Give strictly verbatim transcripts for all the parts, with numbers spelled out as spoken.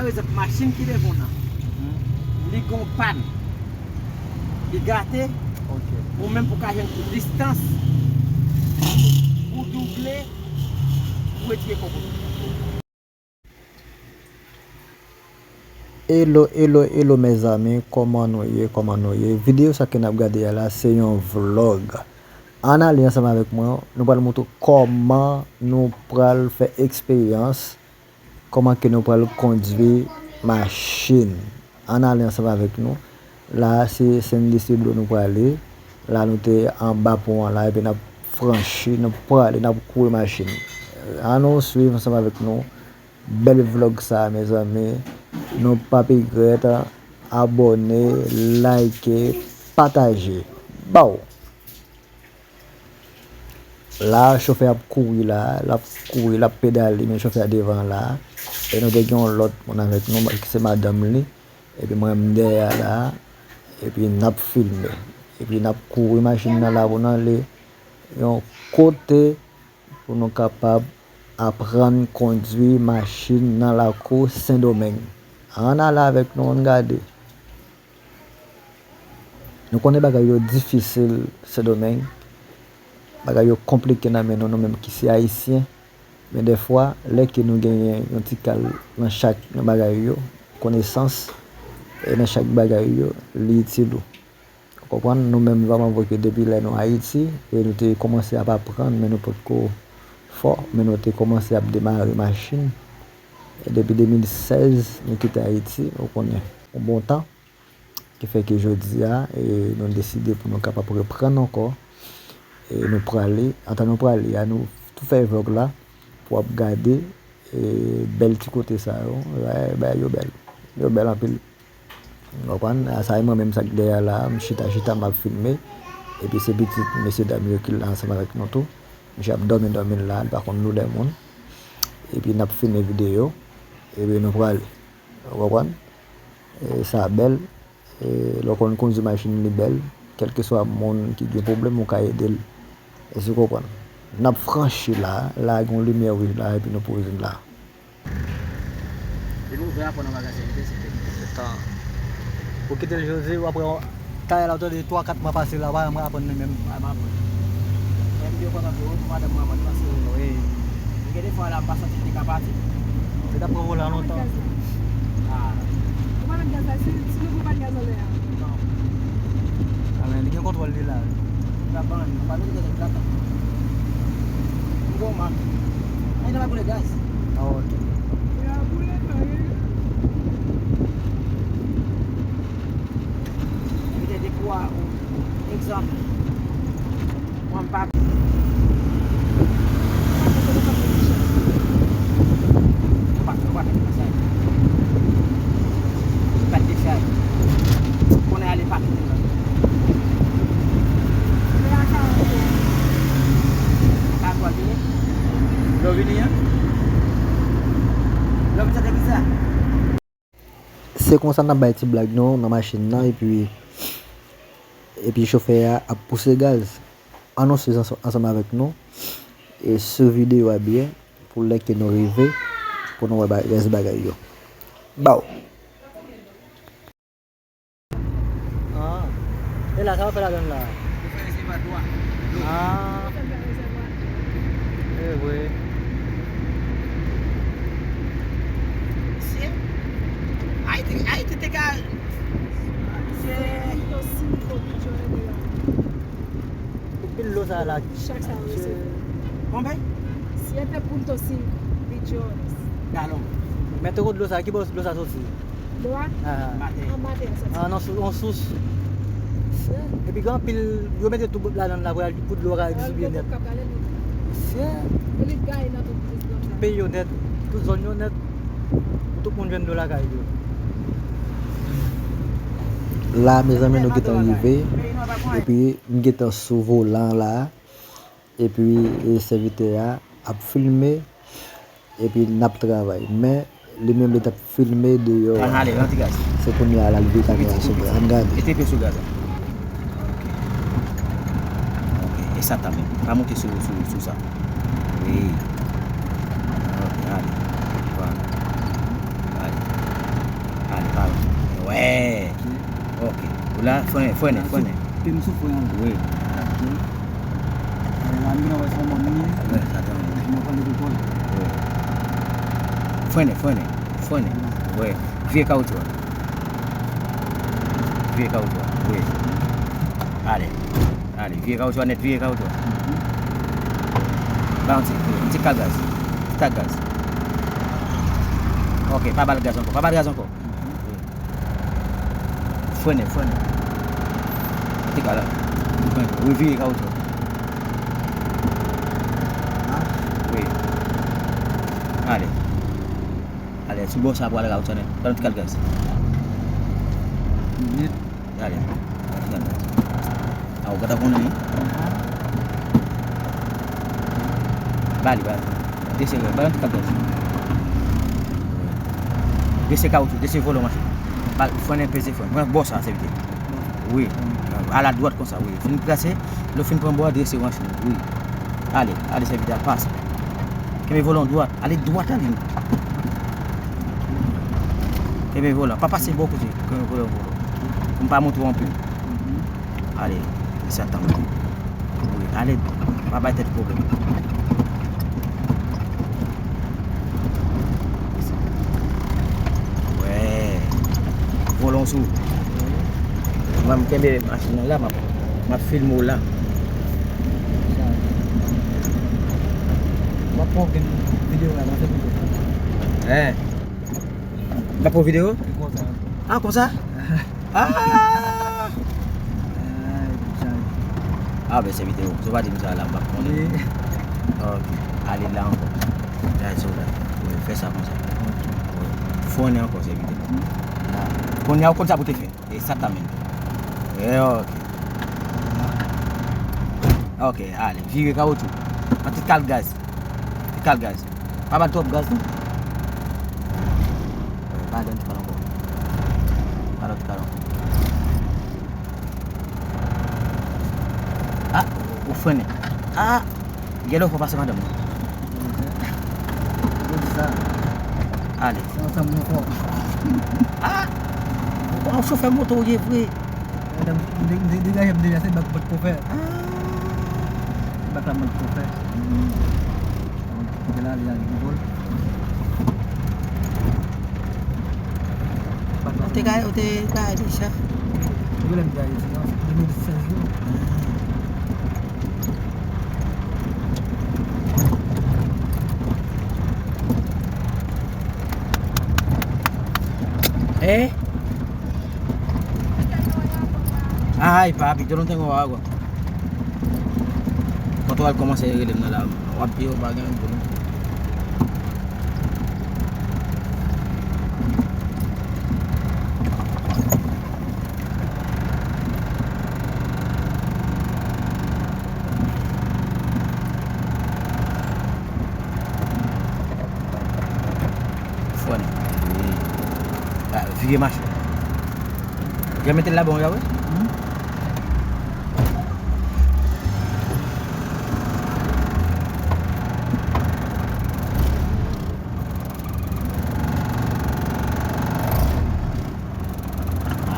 Egzanp, machin ki devan w nan, li gen yon pàn, li gate, ou menm pou ka jwenn distans pou double, pou retire kòb ou. Hello, hello, hello, mezanmi, kòman nou ye, kòman nou ye? Videyo sa ke n ap gade a la, se yon vlog. Ann ale ansanm avèk mwen, nou pral montre kòman nou pral fè eksperyans, kòman ke nou pral kondwi machin. Ann ale ansanm avèk nou. La a, se San Isidro nou prale. La nou te anba pon an la, epi n ap franchi, n ap prale, n ap kouri machin. Ann nou swiv ansanm avèk nou bèl vlog sa a, mezanmi. Nou p ap regrèt, abòne, like, pataje. Baw! La, chofè ap kouri la, l ap kouri, l ap pedale, men chofè a devan la. E nou te gen yon lòt moun avèk nou, ki se madanm li. Epi mwen, m dèyè a la. Epi n ap filme. Epi n ap kouri machin nan la pou n ale yon kote pou nou kapab aprann kondwi machin nan lakou Sendomeng. Ann ale avèk nou, ann gade. Nou konnen bagay yo difisil Sendomeng, bagay yo konplike nan men nou, nou menm ki se Ayisyen. Men dèfwa, lè ke nou genyen yon ti kal nan chak nan bagay yo, konesans, e nan chak bagay yo, li itil ou. Ou konprann? Nou menm vrèman vre ke depi lè nou Ayiti, e nou te kòmanse ap aprann, men nou potko fò, men nou te kòmanse ap demare machin. E depi de mil sèz, nou kite Ayiti, ou konnen, yon bon tan. Ki fè ke jodi a, e, nou deside pou nou kapab reprann ankò. E nou prale, antan nou prale a, nou tou fè vlòg la pou w ap gade, e, bèl ti kote sa yo. Bagay yo bèl. Yo bèl anpil. Ou konprann? A sa e mwen menm sa k dèyè la, m chita, chita, m ap filme. Epi se pitit mesye dam yo ki la ansanm avèk nou tou. Misye ap dòmi, dòmi l la, li pa konn loulè moun. Epi n ap filme videyo. Epi nou prale. Ou konprann? E, sa bèl. E, lè w konn kondwi machin, li bèl. Kèlkeswa moun ki gen pwoblèm, ou ka ede l. Èske w konprann? N ap franchi la, la gen yon limyè wouj la, epi nou poze la. Depi w ouvè a pran nan magazen, li te site. Etan, ou kite l jodi, w apre, tayè la, w tande twa, kat mwa pase la, w pa janm aprann li menm. Pa janm aprann. Menm de fwa tankou madanm mwen aprann pase. Wi. Gen de fwa la, m pa santi m te ka pati. Li t ap pran volan lontan. Ah. Ou pa met gaz la, si, si nou pran gaz anlè a. Non. Ah, men li gen kontwòl li la. Li pa ban, li pa met gaz la, li pa tan. M gon mak. Ay, nan pa boule gaz. Ah, ok. Li pa boule, non, li. Li te dekwa, egzanp. Mwen m pa. Yo pa, yo pa fè sa. Yo pa te fè. Konnen ale pa kite nan. Ka kwa vini? Lè w vini an? Lè w vin sa te vin sa? Se konsa n ap bay ti blag nou nan machin nan, epi, epi chofè a ap pouse gaz. Ann nou swiv ansanm, ansanm avèk nou, e swiv videyo a byen, pou lè ke nou rive, pou nou wè ba-, rès bagay yo. Baw! Ah. E la, sa w ap fè ladann la? Pou fè rezèvwa dlo. Ah. Pou fè rezèvwa. E vre. Misye, Ayiti, Ayiti te ka, misye. Punto cinco billones de dólares. Pou pil dlo sa la. Chak sa yo resevwa. Konbyen? Siete punto cinco billones. Galon. Men te ko dlo sa, ki bò dlo sa soti? Dlo a? Ah. Anba tè a soti. Ah, nan sou, yon sous. Epi gen anpil, yo mete tou ladann la pou, pou dlo a ka distribye nèt. Mesye. Peyi yo nèt, tout zòn yo nèt. Pou tout moun jwenn dlo lakay yo. La, mezanmi, nou gentan rive. Epi, m gentan sou volan la. Epi, e, sèvitè a ap filme. Epi, n ap travay. Men, li menm, li t ap filme deyò a. Ann ale, rantre gaz. Se kounye a, l al vire kamera sou mwen. Ann gade. Mete pye sou gaz la. Ok. Ok. E sa ta menm. Pa monte sou, sou, sou sa. Wi. Ok, ale. Vwala. Ale. Wè. Ok. Ou la, frennen, frennen, frennen. Pye m sou fren an. Wi. Ok. Alè la, m gentan wè se yon mòn li ye. Wè, sa te yon mòn. M ap pran de kontwòl. Wi. Frennen, frennen, frennen. Wi. Vire kawoutchou a. Vire kawoutchou a. Wi. Ale. Ale, vire kawoutchou a nèt, vire kawoutchou a. Ba yon ti, yon ti kal gaz. Ti kal gaz. Ok, pa ba l gaz ankò, pa ba l gaz ankò. Frennen, frennen. Yon ti kal la. Frennen. Wi, vire kawoutchou a. Wi. Ale. Ale, sou bò sa pou ale kawoutchou a nèt. Ba l yon ti kal gaz. Vit. Ale. A, ou gentan konnen, wi. Ba li, ba li. Dese, ba li ti kal gaz. Dese kawoutchou, dese volan machin. Ba, frennen, peze fren. Pran bò sa, sèvitè. Wi. Al adwat konsa, wi. Fin prese, lè w fin pran bò a, drese machin. Wi. Ale, ale, sèvitè, al pase. Kenbe volan dwat. Ale dwat, ale. Kenbe volan. Pa pase bò kote. Kenbe volan, volan. Pou m pa montre w anpil. Ale, li sa tann. Wi, ale, pa bay tèt pwoblèm. Wè. Volan sou. Mwen, m kenbe machin nan la, m ap, m ap filme w la. M ap pran videyo la, m ap fè videyo. Hein? M ap pran videyo? E konsa. Ah, konsa? Ah! Ay, chay. Ah, ben, sèvitè, si w pa di m sa la, m p ap konnen. Wi. Ok. Ale la ankò. Gade sa w la. Wi, fè sa konsa. Ok. Wi. Frennen ankò, sèvitè. La. Kounye a, ou konn sa pou te fè. E sa k ta mennen. E, ok. Ok, ale. Vire kawoutchou. Yon ti kal gaz. Ti kal gaz. Pa ba l twòp gaz, non. Ba l yon ti kal ankò. Ba l yon ti kal ankò. Ah, ou frennen. Ah, gen lè w fò pase madanm nan. Ou di sa. Ale. Se ansanm nou fò. Ah, ou chofè moto ou ye vre. Degaje m deja, se bak mwen t ko fè. Ah. Bak la mwen t ko fè. Ou te gaye, ou te gaye deja. Depi lè m te Ayiti, non, se de mil sèz yo. Eh? Ay, papi, yo no tengo agua. Kontwòl kòmanse rele m nan la. W ap peye, w pa gen pou nou. Fò nèt. Wi. Ah, vire machin. Ou mete l la bon, wi.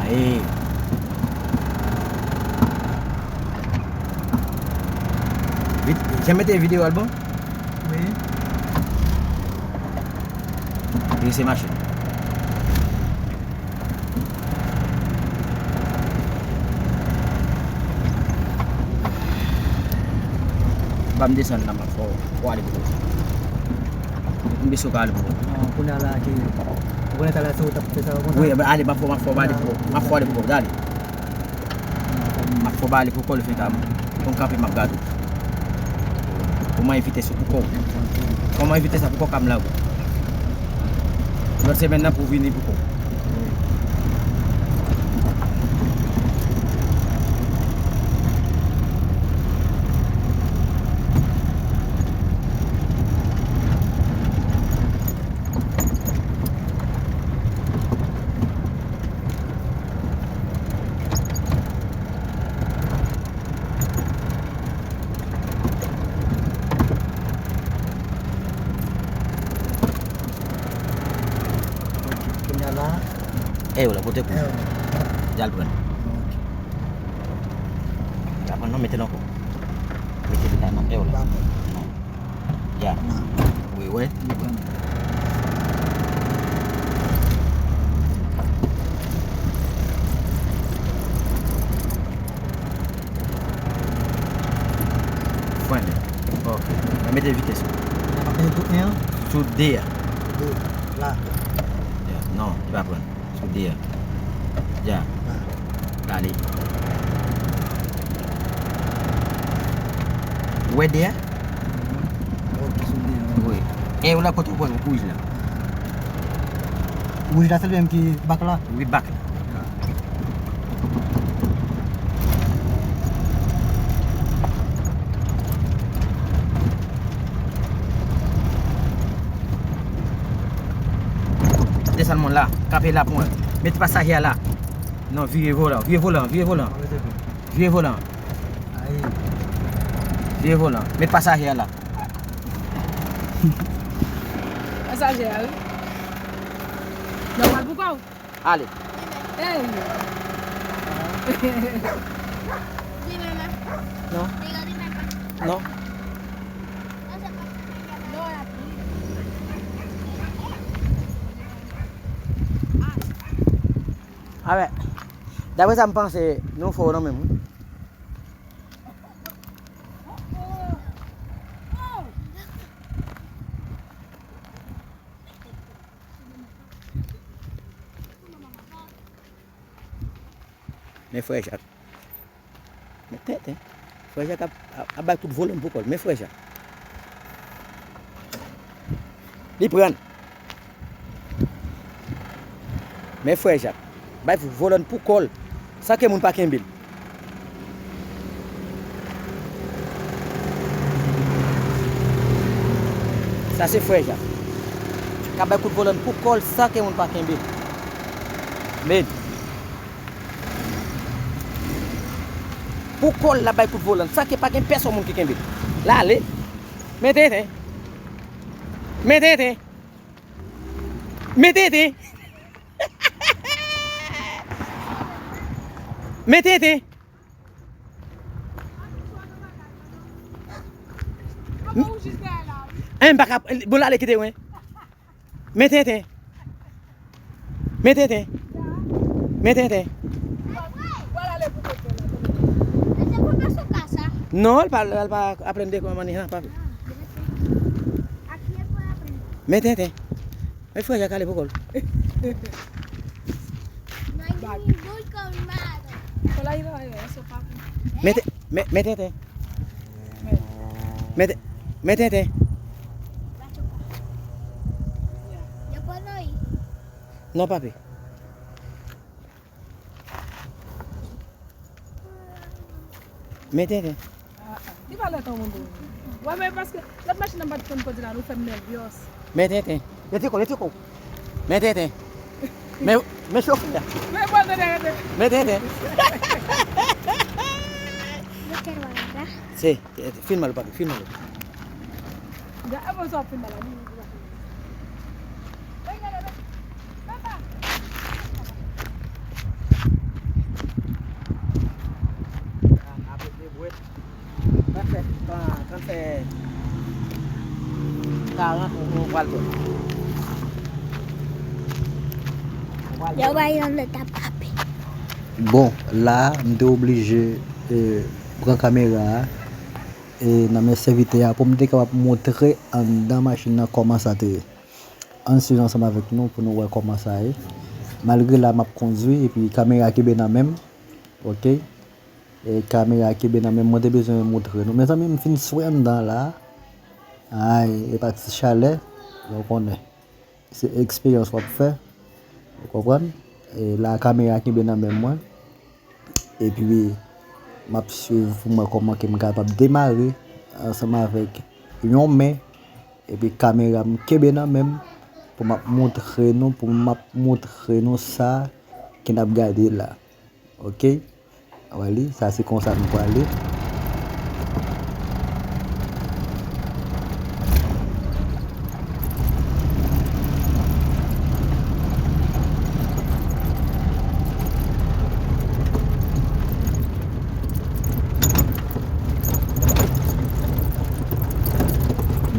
Aye. Vit, jan mete videyo al bon? Wi. Drese machin. Ban m desann nan, m ap fè w ale pou kò w. M bese w ka ale pou kò w. Non, kounye a la ke, ou konnen talè se ou t ap fè sa yo konsa? Wi, ale, m ap fè w, m ap fè w ale pou kò w. M ap fè w ale pou kò w, ale. M ap fè w ale pou kò w, li fè ka, pou m kanpe, m ap gade w. Kòman evite sa pou kò w? Kòman evite sa pou kò w ka m la wi? Lòt semèn nan pou vini pou kò w. Ok, kounye a la, Èw la, kote pou? Èw. Di al pran. Ok. Pa pran non, mete l ankò. Mete l la nan èw la. Non. Ya. Wi, wè. Frennen. Ok. Mwen mete vitès ou. Sou de a. De. La. Ya. Non, li pa pran. Sou de a. Ya. Ba. Kale. Ou wè de a? Mhm. Ok, sou de a. Wi. E ou la kote ou wè wouj la? Wouj la se li menm ki bak la? Wi, bak la. Ya. Desann mòn la, kanpe la pou mwen. Met pasaje a la. Non, vire volan, vire volan, vire volan. Vire volan. Vire volan. Met pasaje a la. Pasaje a, wi. Nòmal pou kò w. Ale. Hey. Non. Non. Avè, daprè sa m panse, nou fò nan menm wi. Men frè Jak. Men tenten. Frè Jak ap, ap, ap bay kout volan pou kò l. Men frè Jak. Li pran. Men frè Jak. Bay volan pou kò l. San ke moun pa kenbe l. Sa se frè Jak. K ap bay kout volan pou kò l san ke moun pa kenbe l. Men. Pou kò l l ap bay kout volan san ke pa gen pèsonn moun ki kenbe l. L ale. Men tenten. Men tenten. Men tenten. Men tenten. Kòman ou jis dèyè la, wi? Hein, m pa ka, bon, l ale kite w, hein. Men tenten. Men tenten. Men tenten. Ou al ale pou kote la. Non, l pa, l pa aprann de kòman manje, pa. Men tenten. Men frè Jak ale pou kò l. Bag. Mete, me, mete, te. Mete, mete, te. Non, papi. Men tenten. Ah, ah. Li pa lè tan moun dou. Wè, men paske lòt machin nan pa t konn kote la, nou fè m nèvyòs. Men tenten. Lè ti kou, lè ti kou. Men tenten. Men, men chofè a. Men bon, tenten, tenten. Men tenten. Se, filme l, papi, filme l. Gade, avan sa w ap filme la, li, li pa filme. Kanfè, kanfè karant, ou, ou pral pran. Yo bay yon lòt ap tape. Bon, la, m te oblije, eh, pran kamera a, eh, nan men sèvitè a pou m te kapab montre anndan machin nan kòman sa te ye. Ann swiv ansanm avèk nou pou nou wè kòman sa ye. Malgre la m ap kondwi epi kamera kenbe nan men m. Ok. E kamera kenbe nan men m, mwen te bezwen montre nou. Mezanmi, m fin swe anndan la. Ay, e pa ti chalè, ou konnen. Se eksperyans w ap fè. Ou konprann? E la kamera kenbe nan men mwen. Epi, m ap swiv pou m wè kòman ke m kapab demare ansanm avèk yon men. Epi kamera m kenbe nan men m pou m ap montre nou, pou m ap montre nou sa ke n ap gade la. Ok? Wè li, sa se konsa nou prale.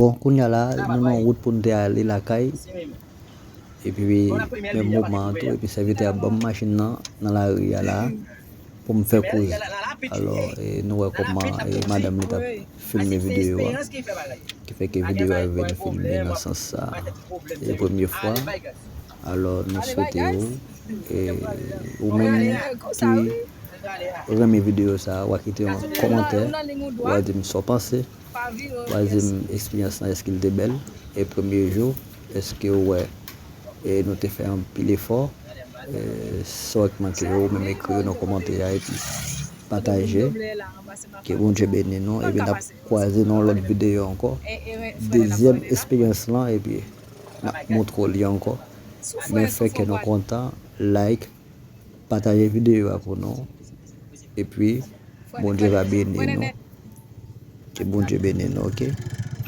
Bon, kounye a la, nou nan wout pou n te ale lakay. Epi, menm moman an tou, epi sèvitè a ban m machin nan, nan lari a la, pou m fè koze. Alò, e, nou wè kòman, e, madanm li t ap filme videyo a. Ki fè ke videyo a vin filme nan sans sa. E premye fwa. Alò, nou swete w, e, ou menm ki renmen videyo sa, w a kite yon kòmantè, w a di m sa w panse, w a di m eksperyans lan, èske l te bèl, e premye jou, èske w wè, e nou te fè anpil efò, e sa w ki manke yo, ou menm ekri yo nan kòmantè a, epi pataje. Ke Bondye beni nou, epi n ap kwaze nan yon lòt videyo ankò. Dezyèm eksperyans lan, epi n ap montre w li ankò. Men fè kè nou kontan, like, pataje videyo a pou nou. Epi, Bondye va beni nou. Ke Bondye beni nou, oke?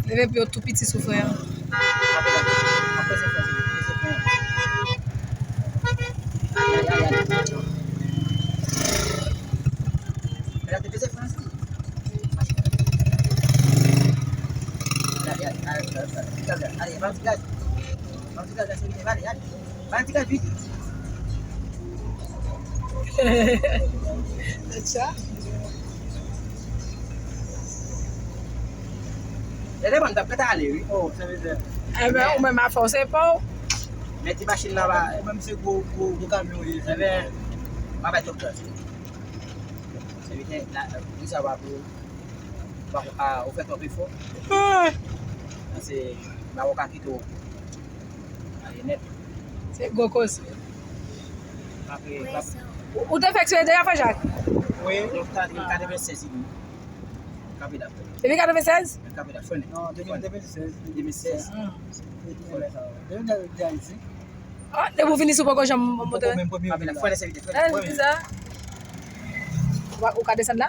Leve pye w tou piti sou frè an. Sa. Lè te ban m t ap pèt ale, wi. Oh, sèvitè. Enben, ou menm afè w se pa w. Men ti machin nan ba. Ou menm se gwo, gwo, gwo kamyon w ye. Enben, pa bay twòp chans. Sèvitè, la, wi, sa va pou, pa, a, ou fè twòp efò. Paske, ba ou ka kite w ale nèt. Se gwo koze. Apre, ou, ou te fè eksperyans deja, frè Jak? Wi, nou ta di katrevennsèz li. Kapedap. Depi katrevennsèz? Kapedap, frè. Non, depi katrevennsèz. Depi katrevennsèz. Ah. Depi lè sa. Depi lè de Ayiti. Ah, depi w vini sou poko janm monte. Kapedap, frè, sèvitè, frè. Ah, se sa. Ou, ou ka desann la?